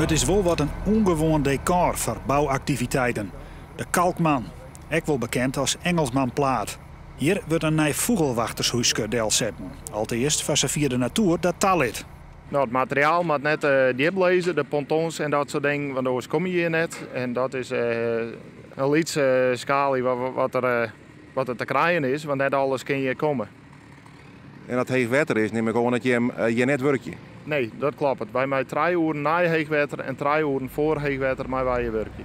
It is wol wat in ûngewoan dekôr foar bouaktiviteiten. De Kalkman, ek wol bekend as Engelsmanplaat. Hjir wurdt in nij fûgelwachtershúske delsetten. Alteast foar safier de natoer dat talit. No, it materiaal moat net djip lizze, de pontons en dat soart dingen, want oars komme je hjir net. En dat is in lytse skaal wat der te krijen is, want net alles kin hjir komme. En as heech wetter is, nim ik oan dat jim hjir net wurkje? Nee, dat kloppet. Wy meie 3 oeren nei heech wetter en 3 oeren foar heech wetter meie wy hjir wurkje.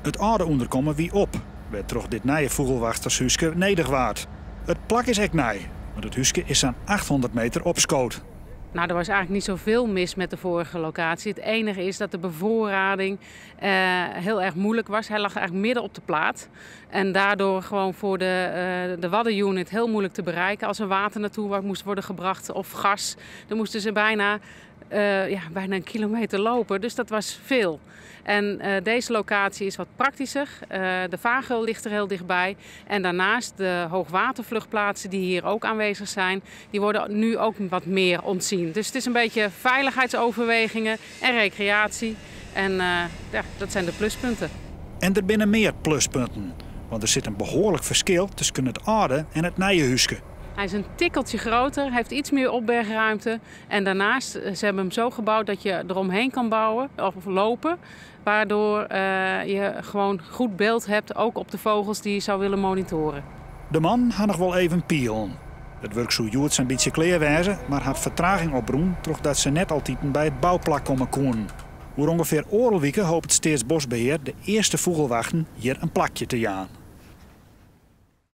It âlde ûnderkommen wie op, wêrtroch dit nije fûgelwachtershúske nedich waard. It plak is ek nij, want it húske is sa'n 800 meter opskood. Nou, er was eigenlijk niet zoveel mis met de vorige locatie. Het enige is dat de bevoorrading heel erg moeilijk was. Hij lag eigenlijk midden op de plaat. En daardoor gewoon voor de Waddenunit heel moeilijk te bereiken. Als er water naartoe moest worden gebracht of gas, dan moesten ze ja, bijna een kilometer lopen. Dus dat was veel. En deze locatie is wat praktischer. De vaargeul ligt er heel dichtbij. En daarnaast de hoogwatervluchtplaatsen die hier ook aanwezig zijn, die worden nu ook wat meer ontzien. Dus het is een beetje veiligheidsoverwegingen en recreatie. En ja, dat zijn de pluspunten. En der binne mear pluspunten. Want der sit in behoarlik ferskil tusken it âlde en it nije húske. Hij is een tikkeltje groter, heeft iets meer opbergruimte. En daarnaast, ze hebben hem zo gebouwd dat je eromheen kan bouwen of lopen. Waardoor je gewoon goed beeld hebt, ook op de vogels die je zou willen monitoren. De man hat noch wol even pielen. It wurk soe hjoed sa'n bytsje klear wêze, mar hat fertraging oprûn trochdat se net altiten by it bouplak komme koenen. Oer ûngefear oardel wike hopet Steatsboskbehear de earste fûgelwachten hjir in plakje te jaan.